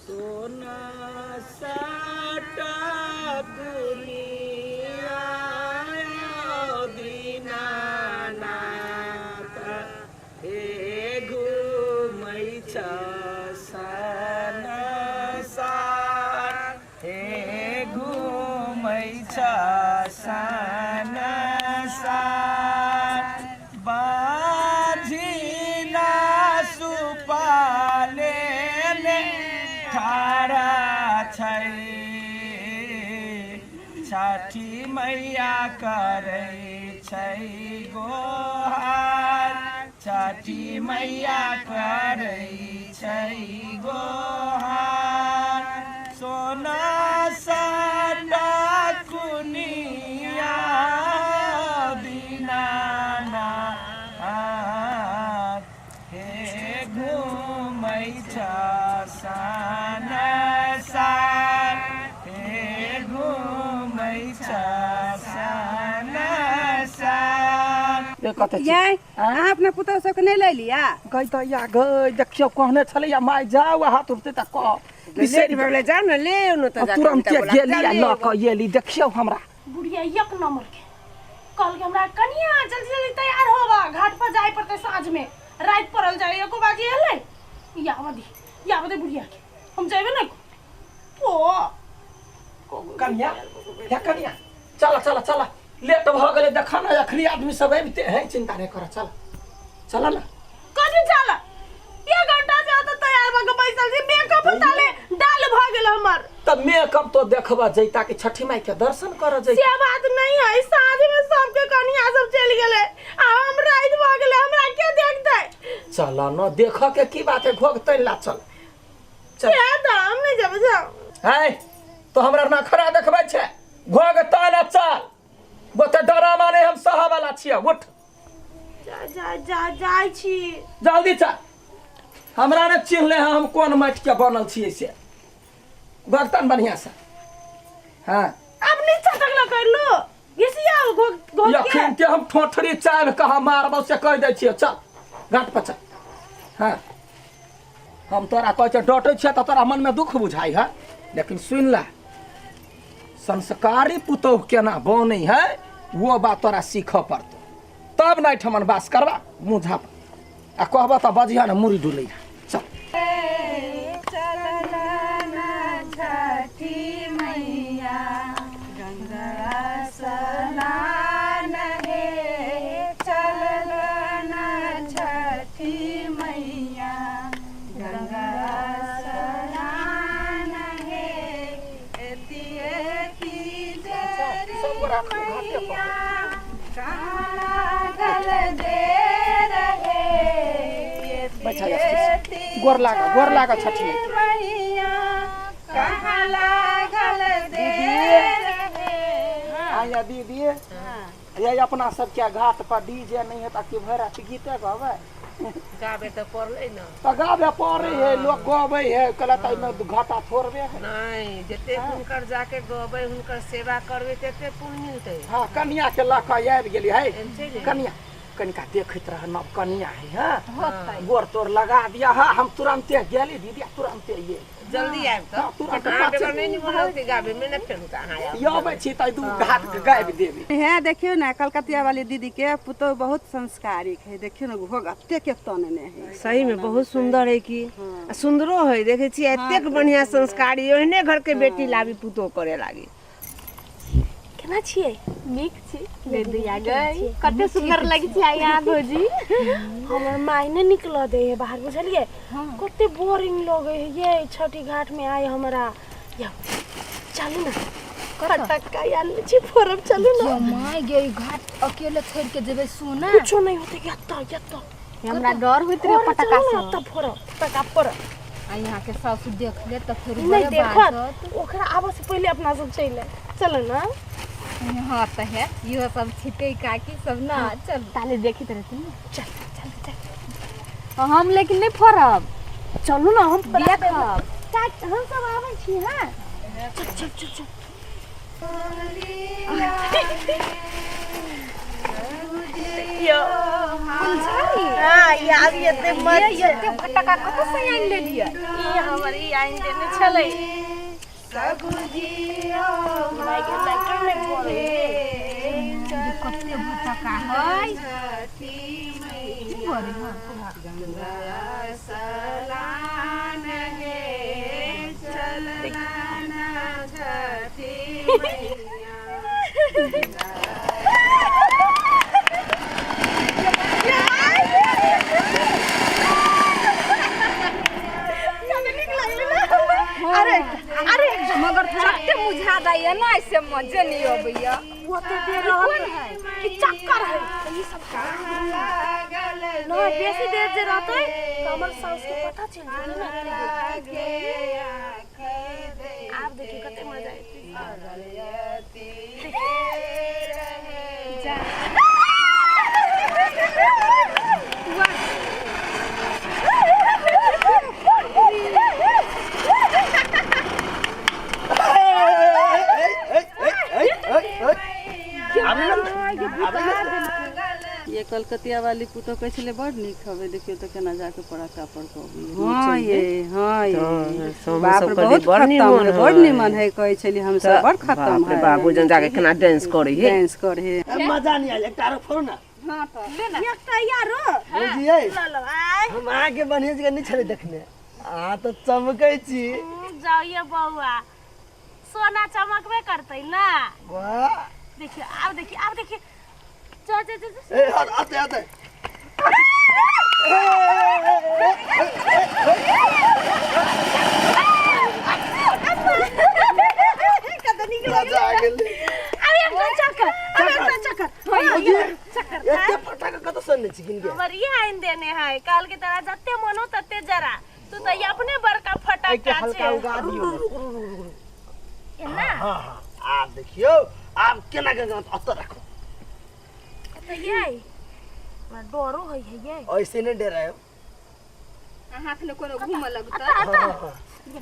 सोना साटा दुनिया दीनानाथ हे घुमै छ संसार हे घुमै छ संसार बाझिना सुपाले ने ठाडा छै छठी मैया करै छै गोहार छठी मैया करै छै गोहार सोना साटा कुनिया दीनानाथ हे घुमै छ संसार हे घुमै छ संसार। कतऽ छी? यै अहाँ अपना पुतहु सबके नहि लऽ लिअ? गई तऽ या गई देखियौ कहने छलैया माय जाउ आ हाथ उठतै तऽ कह लेट भऽ गेलै, जाउ ने ले आउ ने तऽ जाकऽ तुरन्ते बेटा बोला गेली आ जाउ ले लऽ आउ। कऽ एली देखियौ हमरा बुढ़िया एक नंबर के कहल हमरा कनिया जल्दी जल्दी तैयार होवा घाट पर जाए पड़ते साँझ में रात पड़ल जाए एको बाजी एलै यावा दी यावा दे बुढ़िया के हम जेबे ना ओ कनिया या कनिया चल चल चल लेट भऽ गेलै देख ने अखनी आदमी सब अबिते है चिंता नहि कर चल चल ने कथी चल एक घंटा से तो तैयार भऽ के बैसल छी मेकअप ताले डाल भऽ गेल हमर तऽ मेकअप तो देखबऽ जैता कि छठी माई के दर्शन करऽ जैता से बात नहीं है साँझ में सबके कनिया सब चलि गेलै आ हम राति भऽ गेलै हमरा के देखतै चल न देखऽ के की बात है घोघ तैन ला चल चल से तऽ हम नहीं जेबै जाउ है तो हमरा नखरा देखबै छै घोघ तैन चल गोते डरामा नहि हम सहऽ वाला छियै उठ जा जा जा जाइ छी जल्दी चल हमरा ने चिन्हले हैं हम कोन माटि के बनल छियै से बर्तन बढ़िया से हाँ अब नीचा तक ना कर लो घिसिया घो घो के यखन के हम ठोठरी चाबि कऽ मारबौ से कहि दै छियै चल घाट पर चल हाँ हम तोरा कहै छियै डटै छियै तऽ तोरा मनमे दुख बुझाइ है लेकिन सुनि ले संस्कारी पुतोह केना बनै है वो बात तोरा सीखऽ पड़तौ तब ने एहिठमन बास करबा मुँह झाँप आ कहबऽ तऽ बजिह ने मुड़ी डुलै चल बैठा जा गोर लागा गोर लागा छठी दीदी आया दीदी ये अपना सबके घाट पर डीजे नहीं है ताकि भरि राति गीते गबै गाबे तऽ पड़लै ने तऽ गाबे पड़ै है लोक गबै है कहलक एहिमे घाटा थोड़बे है नहि जते हुनकर जाके गबै हुनकर सेवा करबै तते पुण्य मिलतै हँ कनिया के लऽ कऽ आबि गेली है चलि एबै। कनिया कनिका देखैत रह नव कनिया है हँ गोर तोर लगा दिया हँ हम तुरन्ते गेली दीदी तुरन्ते ये जल्दी आबि तऽ हँ, तुरन्त अहाँ पाँच बेगर नहि निमन लगतै गाबे मे ने फेर हुनका अहाँ आयब यो अबै छी तऽ दू घाट के गाबि देबै हे देखियौ ने कलकतिया वाली दीदी के पुतोहु बहुत संस्कारिक है देखियौ ने घोघ एते के तनने है सही में बहुत सुंदर है की आ सुंदरो है देखे छियै एतेक बढ़िया संस्कारी ओहने घर के बेटी लाबी पुतोह करे लागी केना छियै नीक छी दीदी गई कते सुंदर लगे छी आइ अहाँ भौजी हमर माय नहि निकलऽ दै है बाहर बुझलियै कते बोरिंग लगै है ये छठी घाट में आय हमरा या चलू ना फटक्का आनले छी फोड़ब चलू ना माय गे ई घाट अकेले छोड़ के जेबै सोना कुछो नहीं होते यत्ता यत्ता हमरा डर होइत रहे फोड़ब, पटका चलू ना से अत्ता फोड़ब फटक्का फोड़ब आ यहाँ के सासु देख ले तऽ फेर नहीं बड़े देखत बाजत ओकरा आबऽ से पहिले अपना सब चलि आयब चलू ना हाँ तऽ है इहो सब छिकै काकी सब ना चल ताले देखैत रहती ने चल चल चल हम लेकिन नहि फोड़ब चलू ना हम फोड़ा देब। देखब का हम सब आबै छी हाँ चल चल चल चल देखियौ फुलझड़ी हां ये आब एते मत ये एते फटका कतऽ से आनि लेलियै ई हमर ई आनि देने छलै माय के लाइटर नहि पड़ै कते फटका है की बरे हँ अरे अरे मगर चट्टे मुझा दैया ना ऐसे मजे नहीं अबैया ओते देर रहत है कि चक्कर है ई सब ना बेसी देर जे रहतै तऽ हमर साउस के पता चलि जेतै ना आब देखियौ कते मजा एतै ये कलकतिया वाली पुतोह कहै छलै बड़ नीक हवे देखियौ तऽ केना जाके पड़ाका पर कऽ हाँ ये हाँ ये हमहूँ बाप सब रे कहलियै, बहुत बड़ खतम निमन है बड़ है। निमन है कहै छली हम सब बड़ खतम बाप रे है बाप जन जाके केना डांस करे हे डांस करे है मजा नहीं आयल एकटा आरो फोड़ू ना एकटा यारो बुझियै ल ल आय हम अहाँके बढ़िआँ जगह नहि छलै देखने अहाँ तऽ चमकै छी जाओ ये बौआ सोना चमकबे करतै ना वाह देखियो आब देखियो आब देखियो चल चल चल चल। ए आते आते मजा आ गेलै आब एकटा चक्कर आब एकटा चक्कर हाँ, ये चक्कर एते फटाका कतऽ सनने छी किनके हमर ये आइन देने है काल के तरह जते मन हो तते जरा तू तो ये अपने बड़का फटाका हल्का छे उगा दियौ एना हाँ हाँ आब देखियौ आब केना के अतऽ राखू तो ये हमरा डरो है है ये ऐसे नहि डरायब हाथ में कोनो घूमऽ लगतै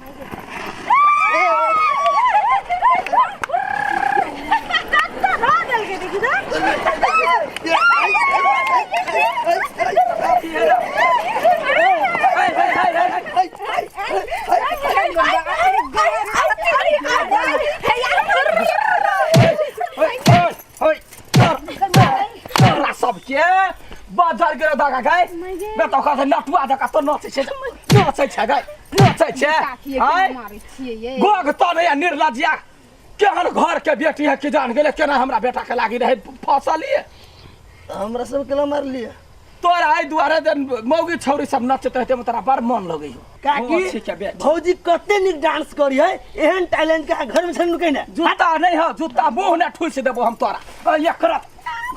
तोरा सबके बाजार गेलो दागा गाय बेटा ओकरा से नटुआ जकाँ तो नचै छै नचै छै गाय नचै छै आँय मारै छियै ये गोग तो नहीं आ निर्लज्जिया केहन घर के बेटी है कि जान गेले केना हमरा बेटा के लागी रहे फसलिए हमरा सब केला मारलिए तोरा एहि दुआरे जे मौगी छौरी सब नचैत रहते में तोरा बड़ मन लगै हो काकी ठीक है बेटी भौजी कते नीक डांस करी है एहन टैलेंट के अहाँ घर में छन नुकै ने जूता नहीं हो जूता मुंह ने ठुस देबो हम तोरा एकरा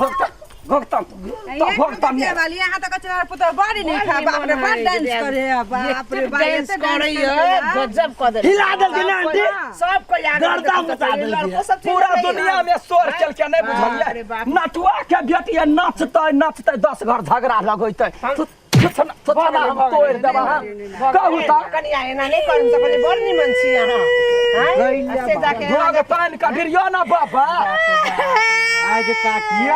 भगतन भगतन तो भगतन कलकतिया वाली अहाँ तऽ कहै छलै हमर पुतोह बड़ नीक है बाप रे बड़ डांस करे है बाप रे बाप डांस एते करे करे है। गजब कऽ देलकै हिला देलकै ना आंटी सब कोई आगे गर्दा मचा देलकै। पूरा दुनिया में शोर चल के नहीं बाप रे बुझलिए बाप। नटुआ के बेटी है नचतै नचतै 10 घर झगड़ा लगैतै थुथना थुथना हम तोड़ि देब अहाँ कहू तऽ कनिया एना नहि करू तऽ कहलियै बड़ निमन छी अहाँ आँय? आ से जाके घोघ पानि कढिरियो ना बाबा आइ के काकी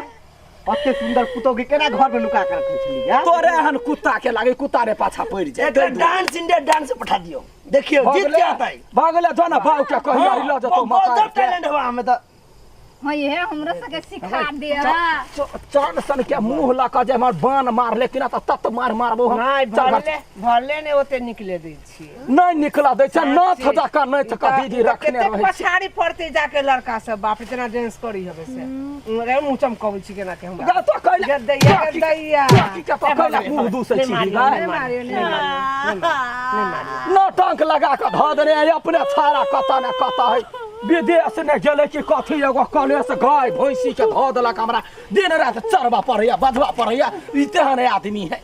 अते सुंदर पुतोह के केना घर में नुका के रखने छलियै आँ? तोरे एहन कुत्ता के लागे कुत्ता रे पाछा पड़ि जाए एकरा डांस इंडिया डांस से पठा दियो देखियो जीत के आता है भगले जो ना बाऊ के कहियो ल जतो मका गजब टैलेंट हवा हमें तो हाँ ये हमरो सबके सिखा दे चान सन के मुंह लऽ कऽ जे हमर बान मारले कि ना तऽ तत मार मारबो हम नहि चल घर भरले भरले नहि ओते निकले दै छियै नहि निकला दै छै नाथ जकाँ नाथ कऽ दीदी रखने कतेक रहै छै पछाड़ी पड़तै जाके लड़का सब बाप रे तेना डांस करी हवे से रे मुंह चमकबै छी केना के हमरा गा तो कैला गदैया गदैया की के तो कैला मुंह दूसै छी नहि मारियो नहि मारियो नहि मारियो नौटंक लगा कऽ धऽ देने है अपने छाड़ा कतऽ ने कतऽ है विदेश ने गेलै कि कथी एगो कलेश गाय भैंसी के धऽ देलक हमरा दिन राति चरबा पड़ैया बजबा पड़ैया ई तेहन आदमी है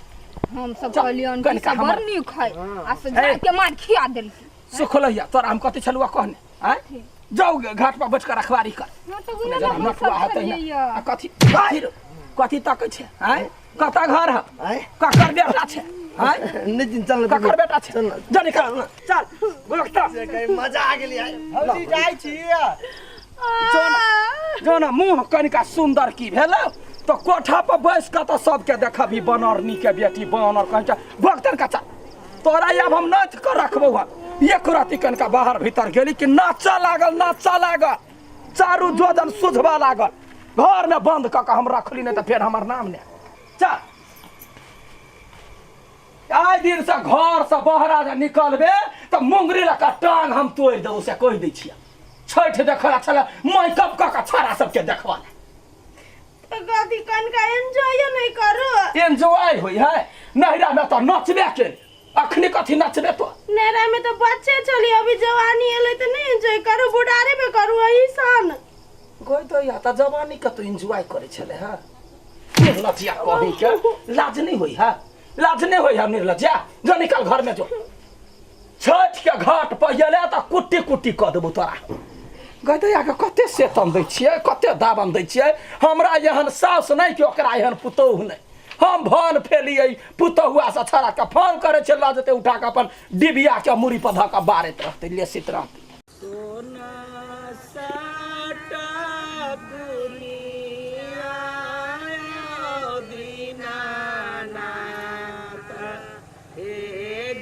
हम सब चल, कहलियन कि कनिका सब बड़ हमर- नीक है आ से जाके मार खिया देलखिन सुखलैया तोरा हम कथी छलुआ कहने आँय जाउ घाट पर बैठ कऽ रखवारी कर हाँ तो गुना जेना हम नटुआ सब हेतै ने छलियै आ कथी कथी रे? कथी तकै छै आँय कतऽ घर है आँय ककर बेटा छै आँय नितिन चल ना ककर बेटा छै चल ना। जा निकल चल गोलकता मजा आ गेली आइ भौजी जाइ छी जो ना जो ना मुँह कनिका सुन्दर की भेल तऽ कोठा पर बैस कऽ तऽ सबके देखबही बनरनी के बेटी बनर कहै छै भक्तन का चल तोरा आब हम नाच कऽ रखबौ हन एक राति कनिका बाहर भीतर गेली कि नाचऽ लागल नाचऽ लागल चारू जोजन सुझबऽ लागल घरमे बंद कऽ कऽ हम रखली नहि तऽ फेर हमर नाम नहि चल आइ दिनसँ घरसँ बहरा जे निकलबे तऽ मुंगरी लऽ कऽ टांग हम तोड़ि देबौ से कहि दै छियै छठि देखऽ लए छलै मेकअप कऽ कऽ छाड़ा सबके देखबा लए तऽ कथी कनिका एन्जॉय नहि करू एन्जॉय होइ है नैहरा में तऽ नचबे के अखनी कथी नचबे तो नैहरा में तऽ बच्चे छली अभी जवानी एलै तऽ नहि एन्जॉय करू बुढ़ारे में करू अही सन गई तो या तऽ जवानी के तो एन्जॉय करै छलै हँ निर्लज्जा कही के लाज नहीं होइ है लाज नहीं होइ है निर्लज्जा जो निकल घर में जो छठ के घाट पर गेलै तऽ कुट्टी कुट्टी कऽ देबौ तोरा गदैयाके कते सेतन दै छियै कते दाबन दै छियै हमरा एहन साउस नहि कि ओकरा एहन पुतोहु नहि हम भन फेलियै पुतहुआसँ छड़ाके फोन करै छै लऽ जेतै उठा कऽ अपन डिबियाके मूड़ी पर धऽ कऽ बारैत रहतै लेसित रहतै सोना साटा दुनिया दीनानाथ हे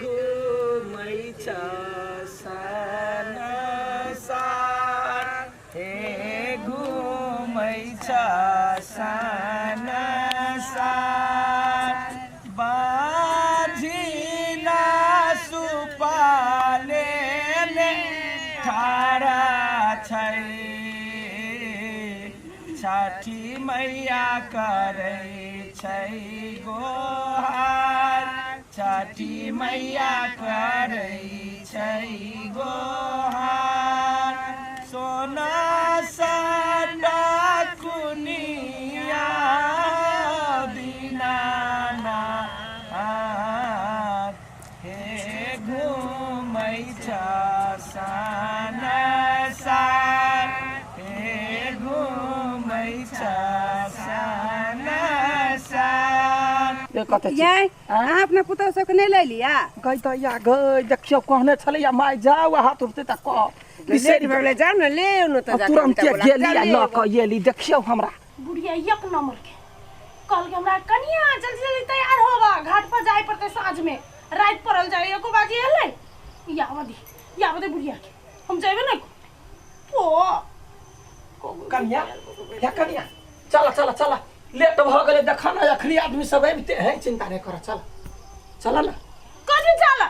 घुमै छ संसार हे घुमै छ संसार बाझिना सुपाले ने ठाड़ा छै छठी मैया करै छै गोहार छठी मैया करै छै गोहार सोना साटा कुनिया दीनानाथ हे घुमै छ सार हे घुमै छ सार कते यै अहाँ अपना पुतहु सबके नहि लऽ लिया गई तऽ या गई देखियौ कहने छलै या माय जाउ आ हाथ उठतै तऽ कह लेट भऽ गेलै जाउ ने ले आउ ने तऽ जाकऽ तुरन्ते बेटा बोला गेली आ लऽ कऽ एली देखियौ हमरा बुढ़िया एक नंबर के कहलकै हमरा कनिया जल्दी जल्दी तैयार होबा घाट पर जाय पड़तै साँझ में राति पड़ल जाय एको बाजी एलै याबऽ दी याबऽ दे बुढ़िया के हम जेबे नहि ओ कनिया या कनिया चल चल चल लेट भऽ गेलै देख ने अखनी आदमी सब अबिते है चिंता नहि कर चल चल ने कथी चल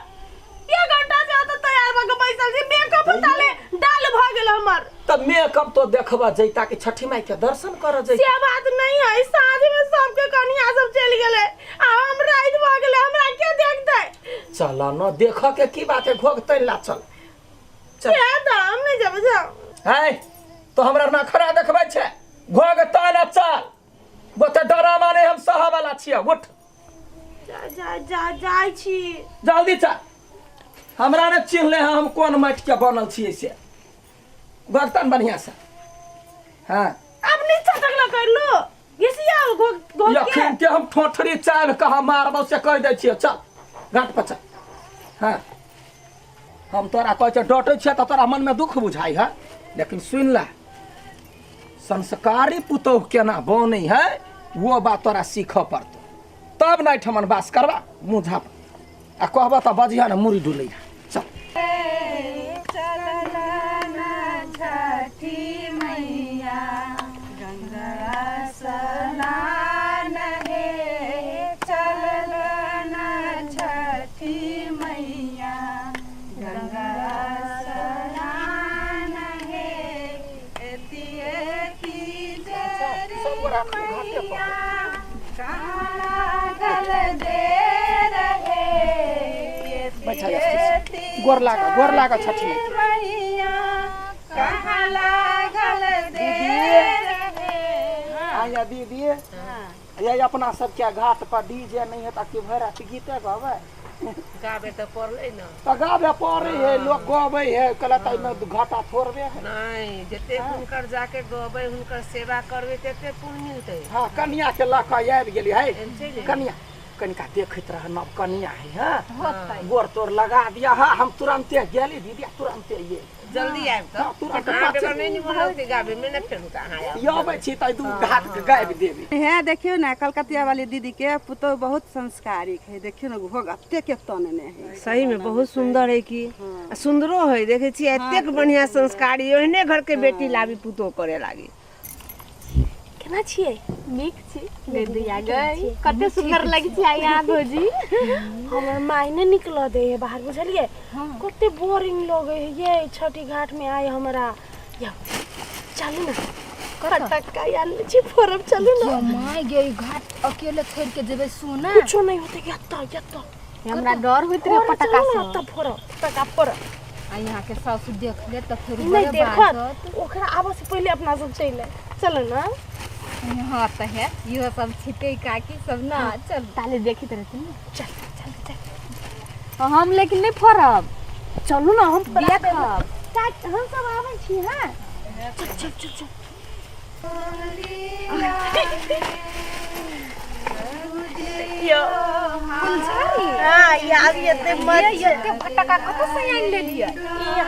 एक घंटा से तो तैयार भऽ के बैसल छी मेकअप ताले डाल भऽ गेल हमर तऽ मेकअप तो देखबऽ जैता कि छठी माई के दर्शन करऽ जैता से बात नहीं है साँझ में सबके कनिया सब चलि गेलै आ हम राति भऽ गेलै हमरा के देखतै चल न देखऽ के की बात है घोघ तैन ला चल चल से तऽ हम नहि जेबै जाउ है तो हमरा नखरा देखबै छै घोघ तैन आ चल गोते डरामा नहि हम सहऽ वाला छियै उठ जा जा जा जाइ छी जल्दी चल हमरा ने चिन्हले हैं हम कोन माटि के बनल छियै से बर्तन बढ़िया से हाँ अब नीचा तक ल कर लो घिसिया घो घो के यखन के हम ठोठरी चाबि कऽ हम मारबौ से कहि दै छियै चल घाट पर चल हाँ हम तोरा कहै छियै डटै छियै तऽ तोरा मनमे दुख बुझाइ है लेकिन सुनि ले संस्कारी पुतोहु केना बनै है वो बात तोरा सीखऽ पड़तौ तब ने एहिठमन बास करबा मुँह झाप आ कहबह तऽ बजिह ने मुड़ी डुलैहा चल छठी मैया गंगा स्नान हे चलल ना छठी मैया गंगा स्नान हे एती एती जरी सब गोरा घाटे पर। मैया कहाँ लागल देर हे बैठा जा गोर लाग गोर लाग छठी माई मैया कहाँ लागल देर हे आया दीदी ये अपना सबके घाट पर डीजे नहीं है ताकि भरि राति गीते गबै गाबे तऽ पड़लै ने तऽ गाबे पड़ै है लोक गबै है कहलक एहिमे घाटा थोड़बे है नहि जते हुनकर जाके गबै हुनकर सेवा करबै तते पुण्य मिलतै हाँ कनिया के लऽ कऽ आबि गेली है कनिया कनिका देखैत रह नव कनिया है हाँ गोर तोर लगा दिया हाँ हम तुरंते गेली दीदी तुरंते ये जल्दी आबि हाँ, तुरंत अहाँ पाँच बेगर नहि निमन लगतै गाबै मे ने फेर हुनका अहाँ आयब। ई अबै छी तऽ दू घाट के गाबि देबी हे देखियौ ने कलकतिया वाली दीदी के पुतोह बहुत संस्कारिक है देखियौ ने घोघ एते के तनने है सही में बहुत सुंदर है की आ सुंदरो है देखे छियै एतेक बढ़िया संस्कारी ओहने घर के बेटी लाबी पुतोह करे लागी केना छियै नीक छी दीदी आ गई कते सुंदर लगे छी आइ अहाँ भौजी हमर माय नहि निकलऽ दै है बाहर बुझलियै कते बोरिंग लगै है ये छठी घाट में आइ हमरा या चलू ने फटक्का आनले छी फोड़ब चलू ने माय गे ई घाट अकेले छोड़ के जेबै सोना कुछो नहीं होते यत्ता यत्ता हमरा डर होइत रहे पटका चलू से ने अत्ता फोड़ब फटक्का फोड़ब आ यहाँ के सासु देख ले तऽ फेर नहीं बड़े देखत बाजत ओकरा आबऽ से पहिले अपना सब चलि आयब। चलू ने हाँ तऽ है इहो सब छिकै काकी सब ना चल ताले देखैत रहथिन ने चल चल चल हम लेकिन नहि फोड़ब चलू ने हम फोड़ा देब। देखब काकी हम सब आबै छी हाँ चल चल चल चल हाँ ई आब एते मत ये एते फटका कतऽ से आनि लेलियै ई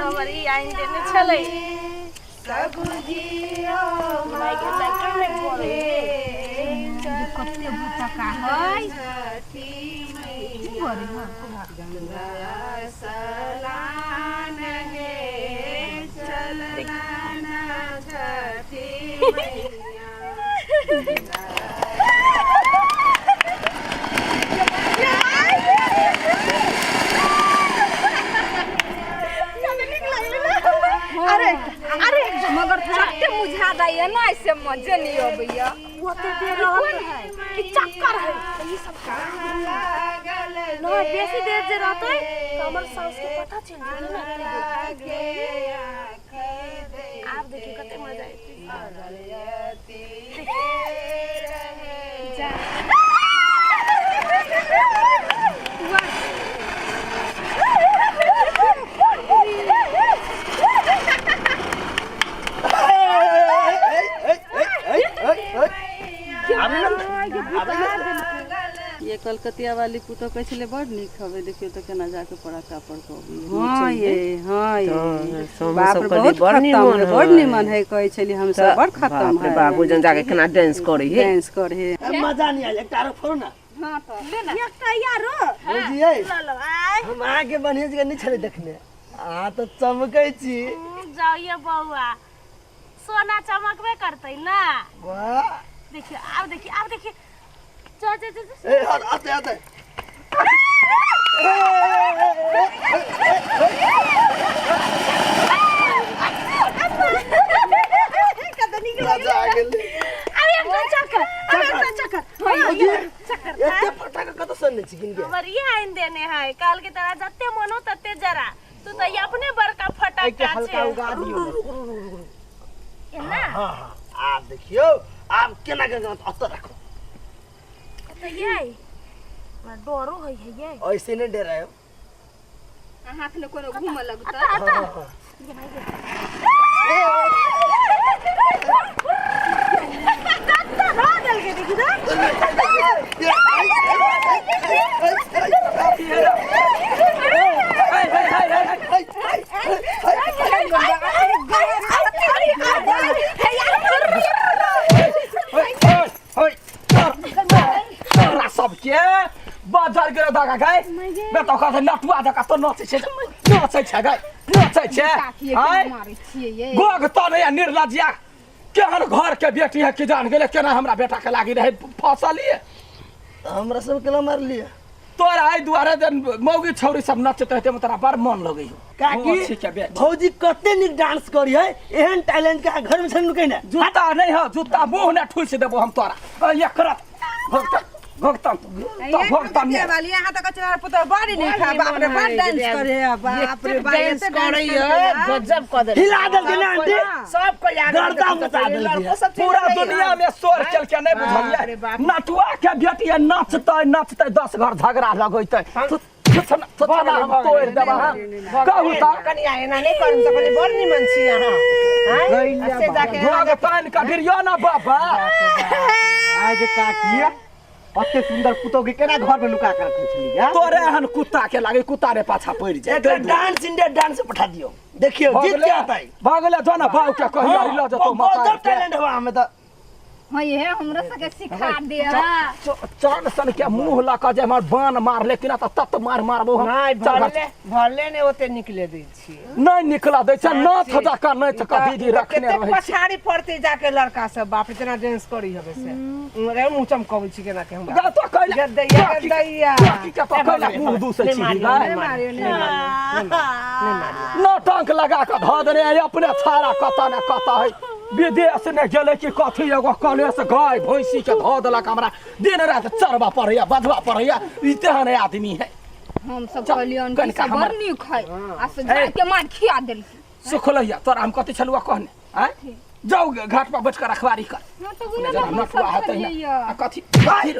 हमर ई आनि देने छलै माय गे, लाइटर नहि बरै ये कते फटका है की बरे हँ अरे अरे मगर थोड़े मुझा दैया ना ऐसे मजे नहीं अबैया ओते देर रहल कि चक्कर है ई सब नहीं बेसी देर जे रहतै तऽ हमर साउस के पता चलि जेतै ने आब देखियौ कते मजा एतै ये कलकतिया वाली पुतोह कहै छलै बड़ नीक हवे देखियौ तऽ केना जाके पड़ाका पर कऽ हाँ ये हाँ ये हमहूँ बाप सब रे कहलियै बहुत बड़ खतम निमन है बड़ है। निमन है कहै छली हम सब बड़ खतम बाप रे है बाप जन जाके केना डांस करे हे डांस करे हे मजा नहीं आयल एकटा आरो फोड़ू ना एकटा यारो भौजी यै ल ल आय हम अहाँके बढ़िआँ जगह नहि छलै देखने अहाँ तऽ चमकै छी जाइए बौआ सोना चमकबे करतै ना वाह देखियो आब देखियो आब देखियो चल चल चल ए हट आते आते मजा आ गेलै अब एकटा चक्कर अब एकटा चक्कर भौजी चक्कर एते फटाका कतऽ सनने छी किनके हमर ई आइन देने है काल के तरह जते मन हो तते जरा तू तो ये अपने बड़का फटाका हल्का छे उगा दियौ एना हाँ हाँ आब देखियौ आब केना के अतऽ राखू तो ये हमरा डरो होइ है ये ऐसे नहि डरायब हाथ ने कोनो घूमऽ लगतै आता हाँ, ये भाई ये कत्ता धो देलकै देखी तऽ तोरा सबके बाजार गेल धागा गाय बेटा ओकरा नटुआ जकाँ तो नचै छै नचै छै गाय नचै छै आँय मारै छियै ये गोग तऽ नहि निर्लज्जिया केहन घर के बेटी है कि जान गेलै केना हमरा बेटा के लागी रहे फसलिए हमरा सब केला मारलिए तोरा एहि दुआरे जे मौगी छौरी सब नचैत रहते में तोरा बड़ मन लगै हो काकी ठीक है बेटी भौजी कते नीक डांस करी है एहन टैलेंट के अहाँ घर में छन नुकै ना जूता नहीं हो जूता मुंह ने ठुस देबो हम तोरा एकरा भगतन भगतन तो भगतन कलकतिया वाली अहाँ तऽ कहै छलै हमर पुतोह बड़ नीक है बाप रे बड़ डांस करे है बाप रे बाप डांस एते डांस करे करे है। गजब कऽ देलकै हिला देलकै ना आंटी सब कोई आगे गर्दा मचा देलकै। लड़को सब चलि पूरा गेलै। दुनिया में शोर चल के नहीं बाप रे बुझलिए बाप। नटुआ के बेटी है नचतै नचतै 10 घर झगड़ा लगैतै थुथना थुथना हम तोड़ि देब अहाँ कहू तऽ कनिया एना नहि करू तऽ कहलियै बड़ निमन छी अहाँ आँय? आ से जाके भगवान का गिरियो ना बाबा आगे काकी अते सुंदर पुतोह के केना घर में नुका के रखने छली हां? तोरे एहन कुत्ता के लागे कुत्ता रे पाछा पड़ि जाए। एकरा डांस इंडिया डांस पठा दियो, देखियो जीत के आता है। भऽ गेलै, जो ना बाऊ के कहिया ल जतो माता। गजब टैलेंट हवा हमें तो। हाँ, ये हमरो सबके सिखा दे। चान सन के मुंह लऽ कऽ जे हमर बान मारले कि ना तऽ तत मार मारबो हम। नहि। चल घर। भरले भरले नहि ओते निकले दै छियै। नहि निकला दै छै, नाथ जकाँ नाथ कऽ दीदी रखने कतेक रहै छै। पछाड़ी पड़तै जाके लड़का सब, बाप रे, तेना डांस करी हवे से रे, मुँह चमकबै छी केना के हमरा। गा तो कैला गदैया गदैया। काकी के तो कैला मुंह दूसै छी गाय? नहि मारियो, नहि मारियो, नहि मारियो। नौटंक लगा कऽ धऽ देने है अपने छाड़ा, कतऽ ने कतऽ है, विदेश ने गेलै कि कथी, एगो कलेश गाय भैंसी के धऽ देलक हमरा, दिन राति चरबा पड़ैया, बजबा पड़ैया, ई तेहन आदमी है। हम सब चल, कहलियन कि कनिका सब बड़ नीक है आ से जाके मार खिया देलखिन। सुखलैया तोरा हम कथी छलुआ कहने आँय? जाउ घाट पर बैठ कऽ रखवारी कर। हाँ तऽ बुझल जेना हम नटुआ सब हेतै ने। छलियै। आ कथी कथी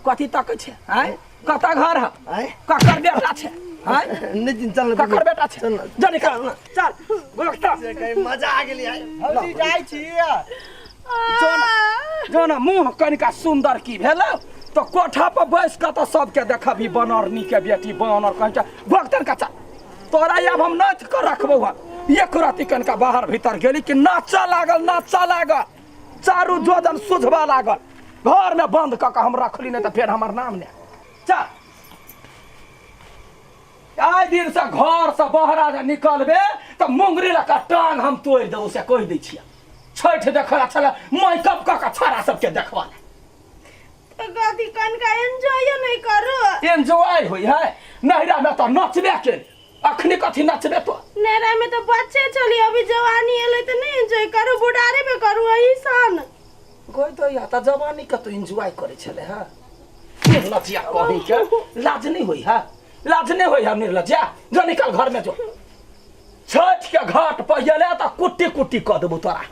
कथी तकै छै आँय? कतऽ घर है? आँय? ककर बेटा छै आँय? नितिन चल। ककर बेटा छै? जा निकल, चल गोलकता। मजा आ गेली आइ। भौजी, जाइ छी। जो ना मुँह कनिका सुन्दर की भेल तऽ कोठा पर बैस कऽ तऽ सबके देखबही बनरनी के बेटी बनर कहीं के भक्तन का। चल, तोरा आब हम नाच कऽ रखबौ हन। एक राति कनिका बाहर भीतर गेली कि नाचऽ लागल, नाचऽ लागल, चारू जोजन सुझबऽ लागल। घरमे बंद कऽ कऽ हम रखली, नहि तऽ फेर हमर नाम ने। चल, आइ दिनसँ घरसँ बहरा जे निकलबे तऽ मुंगरी लऽ कऽ टांग हम तोड़ि देबौ, से कहि दै छियै। छठि देखऽ लए छलै मेकअप कऽ कऽ छोड़ा सबके देखबऽ लए। तऽ कथी कनिका एन्जॉय नहि करू? एन्जॉय होइ है नैहरामे तऽ नचबे के, अखनी कथी नचबे तो? नैहरा में तऽ बच्चे छली, अभी जवानी एलै तऽ नहि एन्जॉय करू, बुढ़ारे में करू अही सन? गई तो या तऽ जवानी के तो एन्जॉय करै छलै हँ। निर्लज्जिया कहीं के, लाज नहीं होइ है? लाज नहीं होइ है निर्लज्जिया? जो निकल घर में, जो छठ के घाट पर गेले तऽ कुट्टी कुट्टी कऽ देबौ तोरा।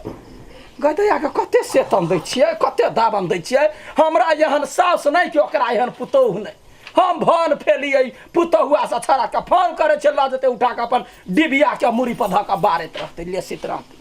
गदैया के कते सेतन दै छियै, कते दाबन दै छियै। हमरा एहन साउस नहि कि ओकरा एहन पुतोहु नहि। हम भन फेलियै पुतहुआ से, छड़ा के फोन करै छै, लऽ जेतै उठा कऽ अपन डिबिया के मुड़ी पर धऽ कऽ बारैत रहतै, लेसित रहतै।